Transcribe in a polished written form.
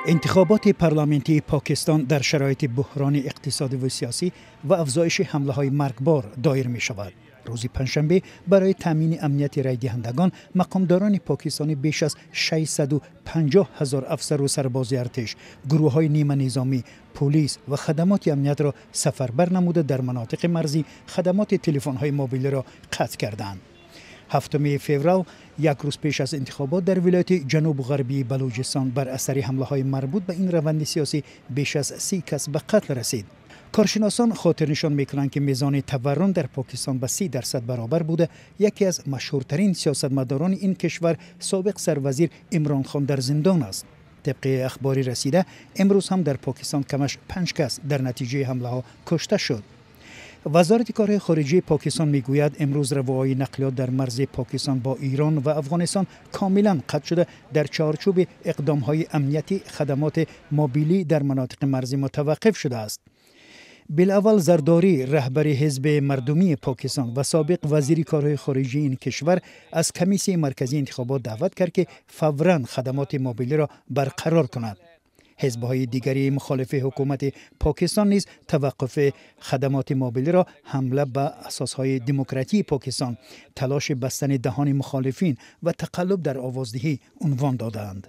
Интихоботи парламентии Покистон дар шароити буҳрони иқтисодиву сиёсӣ ва афзоиши ҳамлаҳои маргбор доир мешавад. Рӯзи панҷшанбе барои таъмини амнияти райдиҳандагон мақомдорони покистонӣ беш аз 650 ҳазор афсару сарбози артиш, гурӯҳҳои ниманизомӣ, пулис ва хадамоти амниятро сафарбар намуда, дар манотиқи марзӣ хадамоти телефонҳои мобилиро қатъ карданд. 7 феврал, як рӯз пеш аз интихобот, дар вилояти ҷанубу ғарбии Балуҷистон бар асари ҳамлаҳои марбут ба ин раванди сиёсӣ беш аз 30 кас ба қатл расид. Коршиносон хотирнишон мекунанд, ки мезони таваррум дар Покистон ба 30% баробар буда, яке аз машҳуртарин сиёсатмадорони ин кишвар, собиқ сарвазир Имрон Хон, дар зиндон аст. Тибқи ахбори расида, имрӯз ҳам дар Покистон камаш панҷ кас дар натиҷаи ҳамлаҳо кушта шуд. Вазорати корҳои хориҷии Покистон мегӯяд, имрӯз равоҳои нақлиёт дар марзи Покистон бо Ирон ва Афғонистон комилан қатъ шуда, дар чорчӯби иқдомҳои амниятӣ хадамоти мобилӣ дар манотиқи марзӣ мутаваққиф шудааст. Билавал Зардорӣ, раҳбари Ҳизби Мардумии Покистон ва собиқ вазири корҳои хориҷии ин кишвар, аз Комиссияи марказии интихобот даъват кард, ки фавран хадамоти мобилиро барқарор кунад. Ҳизбҳои дигари мухолифи ҳукумати Покистон низ таваққуфи хадамоти мобилиро ҳамла ба асосҳои демократии Покистон, талоши бастани даҳони мухолифин ва тақаллуб дар овоздиҳӣ унвон додаанд.